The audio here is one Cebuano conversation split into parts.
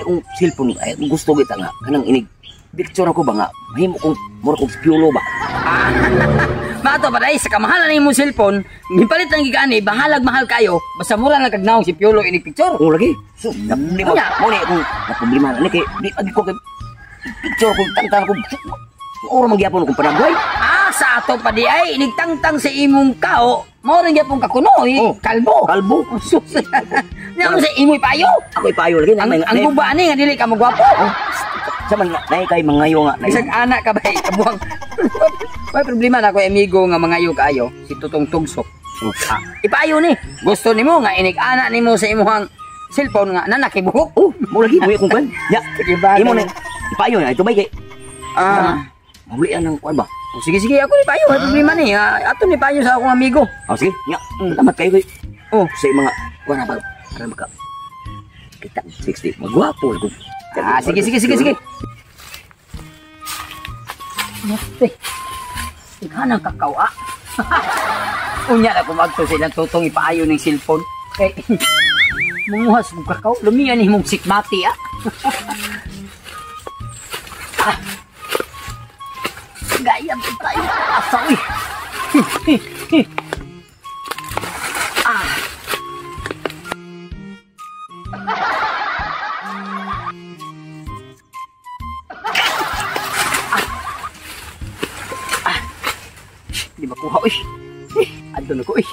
akong cellphone ay gusto kita nga kanang inig picture ako ba nga mahimo kong mura kong piulo ba. Mato pa dai sa kamahalan ni imong cellphone, mipalit lang gigani, bahalag mahal kayo, basta mura lang kag naong si Piolo inig picture. Oh lagi. So, na problema. Mo ni akong na problema na ni kay di agi ko kay picture ko tangtang ko. Oro man gyapon akong panagway. Ah, sa ato pa di ay inigtangtang sa imong kao, mao rin gyapon ka kuno, eh, Oh. kalbo. Kalbo. Sus. Nya mo sa imoy payo. Ako ipayo lagi Ang guba ni nga dili ka magwapo. Oh. Sa man nay kay mangayo nga. Bisag anak ka ba kabuang. May problema na ko amigo nga mangayo kaayo si Tutong Tugsok. Oh. Ah, ipayo ni. Gusto nimo nga inig ana nimo sa imong cellphone nga nanakibuhok. Oh, mo lagi mo akong kwan. Ya. Imo na ipayo na ito bay kay. Ah, Mabulian ang kwan ba? Oh, sige sige ako ni payo, may problema ni. Ah, ato ni payo sa akong amigo. Oh, sige. Ya. Salamat kayo kay. Oh, sa mga kwan na ba? Para maka kita 60 magwapo ko. Ah, sige sige sige sige. Mate. Ikaw kakao ah. Unya na kumagto sa ilang tutong ipaayo ng cellphone. Kay munguhas mong kakao, lumiyan ni mong sikmati ah. Ah. Gayam tayo asa uy. Ah. Di makuha uy. Adto na ko uy.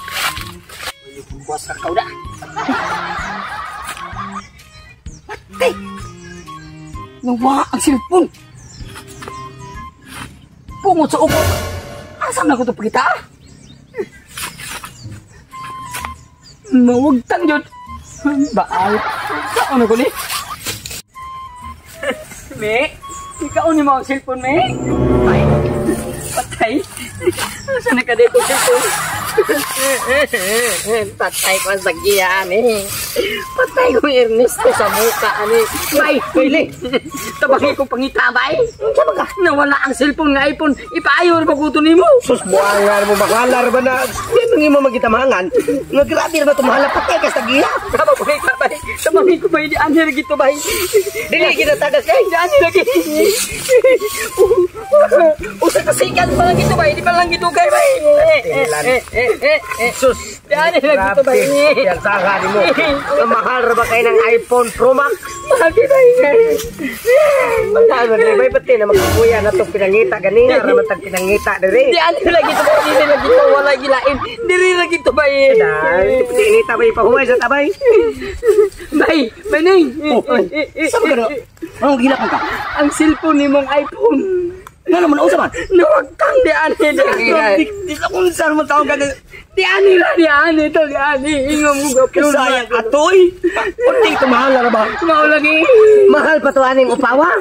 Buwas kakao na. Patay. Nawa ang cellphone. Pungot sa upo. Asa na ko ito pagita? Mawagtang yun. Baal. Saan na ko ni? Me? Ikaw ni mo ang cellphone, me? Ay. Patay. Saan na ka dito cellphone? Patay ko ang sagiyan eh. Patay ko Ernesto sa muka ani. Bay, pili. Tabangi ko pangita bay. Unsa ba ka? Nawala ang cellphone nga iPhone. Ipaayo ra ba ko to nimo? Sus, buangan mo bakwalar ba na? Yan ang imo magitamahan. Nga grabe ra ba tumahala patay ka sa giya. Tama pangita bay. Tabangi ko bay di ani ra gito bay. Dili kita tagas kay. Di ani lagi. Usa ka sikat pa lang gito bay, di pa lang gito kay bay. Sus, di ani lagi to bay. Yan saha nimo. Mahal ra ba kay ng iPhone Pro Max? Mahal kay bay. Mahal ba bay pati na magkuya na tong pinangita ganina ra man tag pinangita diri. Di ani lagi to bay, dili lagi to wala gilain. Diri lagi to bay. Dai, pati inita bay pahuway sa tabay. Bay, bay ning. Sa ba ka? Anong gilapon ka? Ang cellphone nimong iPhone. Nga naman, unsa man? Nawagtang di ani. Di sa kung saan man taong gagawin. Di ani ra, di ani to, di ani. Ingon mo ga Kasayang atoy. Kunting tumahal ra ba? Mao lagi. Mahal pa to aning upawa.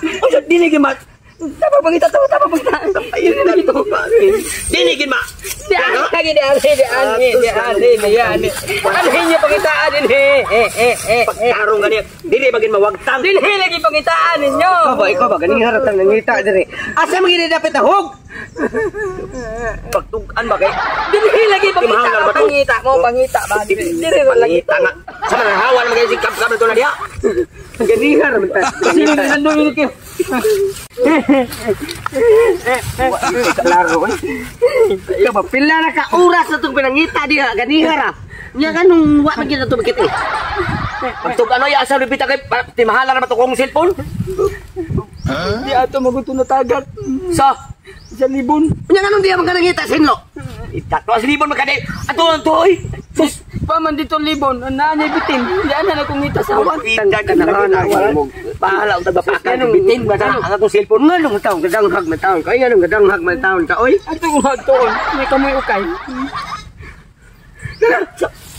Unsa dili gyud ma? Tama pangita, tama tama pangita. Dili lagi to. Dili gyud ma. Di ani lagi di ani, di ani, di ani, di ani. Ani niya pangitaan dinhi. Pagtarong gani. Dili ba gyud mawagtang? Dili lagi pangitaan ninyo. Ikaw ba ganing haratang nangita diri. Asa man gid dapat ahog? Pagtug-an ba kay? Dili lagi pangita, pangita mo, pangita ba? Dili ra lagi nga. Sa mga hawa naman kayo si kap-kap na to na diha. Ganiha ra man ta. Sino nandun kayo? Klaro eh. Ikaw ba pila na ka oras na tong pinangita diha ganiha ra. Nya kanung wa man gyud na to makita eh. Pagtug-an oy asa lupita kay timahala ra ba to kong cellphone? Di ato maguto na tagat. Sa libon. Nya nganong diha man ka nangita sinlo? Itatlo sa libon magkadi. Ato ang to oy. Sus, pa man dito libon, naa niya bitin. Di ana na kong ngita sa awan. Bahala ang tagbapakan bitin ba ang akong cellphone. Nganong taon gadanghag man taon ka? Nganong gadanghag man taon ka oy? Ato kong hagtoon, may kamoy ukay.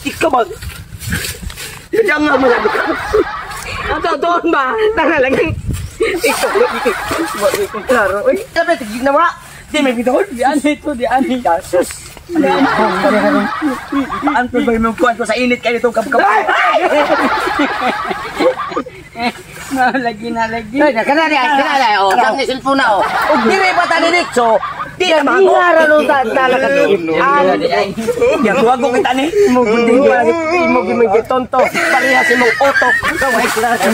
Ikaw ba? Gadanghag man ka. Ato toon ba? Tara lang. Ikaw, klaro oy. Dapat ginawa. Di may bitaw. Di ani to, di ani. Sus. Paan ko ba yung kuwan ko sa init kayo itong kapkap? Lagi na lagi. Ay, kana di, kana di. Oh, dami cellphone na oh. Og dire pa ta diretso. Di na mago. Ganiha ra no ta tala ka do. Yaguago kita ni. Mo gudi mo gitonto. Parehas imong otok. Kaway klase.